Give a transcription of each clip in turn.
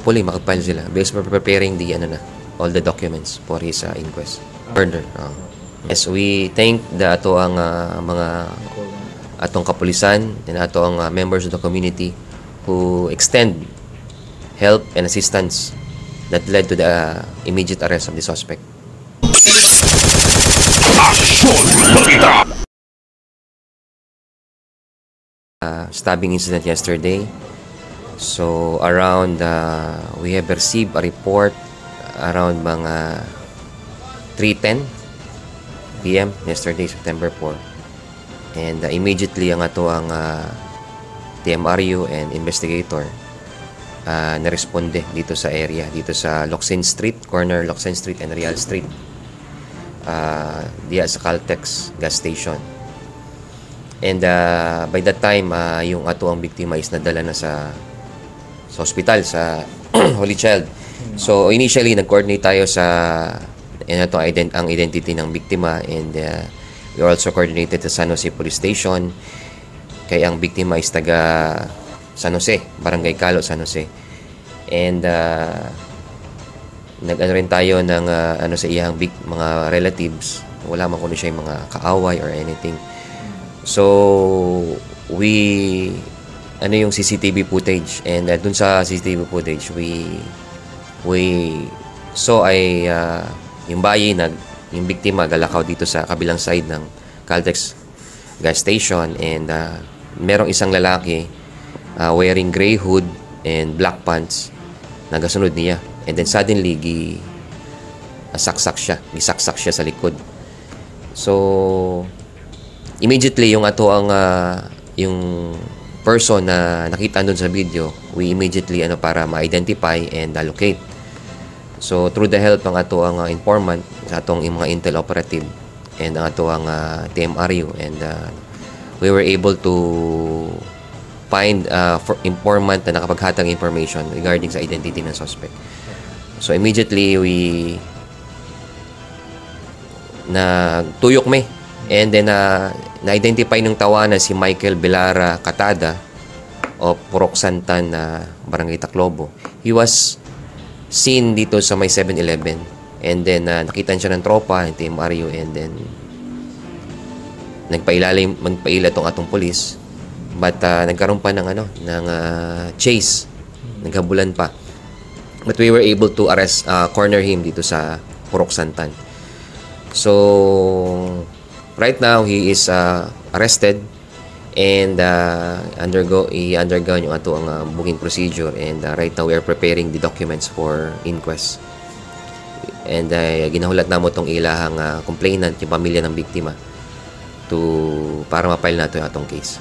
Hopefully makapile sila because we're preparing the ano na, all the documents for his inquest. Murder. Yes, we thank the ato ang mga atong kapulisan and ato ang members of the community who extend help and assistance that led to the immediate arrest of the suspect. Aksyon Balita. Stabbing incident yesterday. So around we have received a report around mga 3:10 p.m. yesterday, September 4. And immediately ang ato ang TMRU and investigator naresponde dito sa area, dito sa Locsin Street, corner Locsin Street and Real Street, diya sa Caltex gas station. And by that time, yung ato ang biktima is nadala na sa hospital sa Holy Child. So initially nag-coordinate tayo sa ano to, ang identity ng biktima and we also coordinated sa San Jose Police Station kay ang biktima is taga San Jose, Barangay Calo, San Jose. And nag-ano rin tayo ng ano sa iyang mga relatives. Wala man kuno siya yung mga kaaway or anything. So we ano yung CCTV footage and dun sa CCTV footage we saw ay yung bayi nag yung biktima galakaw dito sa kabilang side ng Caltex gas station and merong isang lalaki wearing gray hood and black pants nagasunod niya and then suddenly gi saksak siya, gisaksak siya sa likod. So immediately yung ato ang yung person na nakita doon sa video, we immediately ano para ma-identify and allocate. So through the help ng ato ang informant sa atong yung mga intel operative and ang ato ang TMRU and we were able to find for informant na nakapaghatag information regarding sa identity ng suspect. So immediately we na tuyok me and then na-identify ng tawana si Michael Belara Katada o Purok Santan na Barangay Taclobo. He was seen dito sa may 7-Eleven and then nakita siya ng tropa ng TMRU and then nagpailalim magpaila tong atong pulis but nagkaroon pa ng ano ng chase, naghabulan pa, but we were able to arrest, corner him dito sa Purok Santan. So right now he is arrested and undergo i-undergo yung ato ang booking procedure and right now we are preparing the documents for inquest and ginahulat namo tong ilahang complainant, yung pamilya ng biktima, to para ma-file nato yung atong case.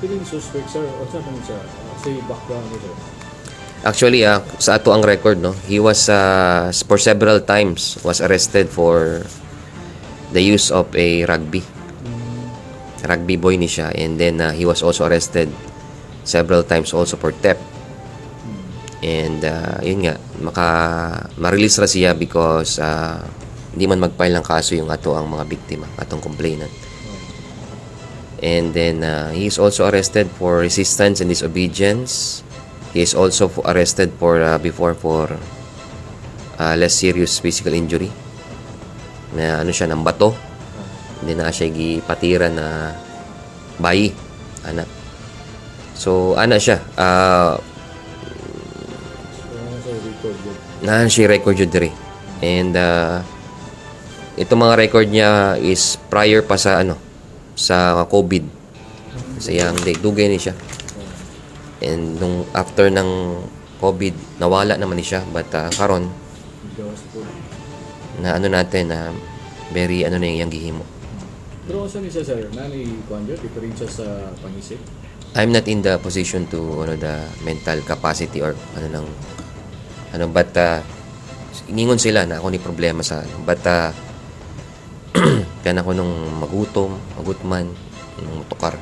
Kining suspect, sir, unsa man siya? Say background ni sir. Actually, sa ato ang record, no, he was for several times was arrested for the use of a rugby. Rugby boy ni siya and then he was also arrested several times also for theft. And yun nga, maka ma-release ra siya because hindi man mag-file ng kaso yung ato ang mga biktima, atong complainant. And then he is also arrested for resistance and disobedience. He is also arrested for before for less serious physical injury. Na ano siya ng bato. Hindi na siya gipatira na bayi ana. So ana siya So, ano sir, record yun. Na siya record yun diri. And itong mga record niya is prior pa sa ano sa COVID. Sa iyang day, dugay ni siya. And nung after ng COVID, nawala naman ni siya but karon Gawas po. Na ano natin na very ano na yung iyang gihimo. Pero unsa ni siya, sir? Nani kuan yun, diferensya sa pangisip? I'm not in the position to ano the mental capacity or ano ng ano but ingingon sila na ako ni problema sa ano but kaya ako nung magutom, magutman, nung motukar.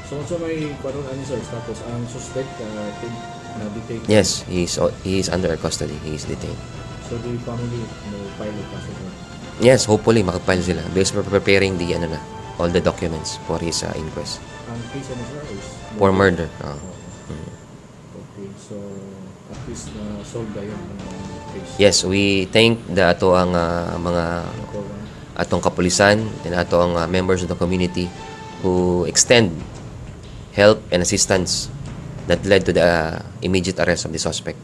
So unsa may kuan ani sir, status ang suspect na detain? Yes, he is under our custody. He is detained. So the family mo file og kaso, sir? Yes, hopefully makapile sila because we're preparing the ano na all the documents for his inquest. Ang case ano sir is For murder. Okay. So, at least na solve dayon ang case. Yes, we thank the ato ang mga Program. Atong kapulisan and ato ang members of the community who extend help and assistance that led to the immediate arrest of the suspect.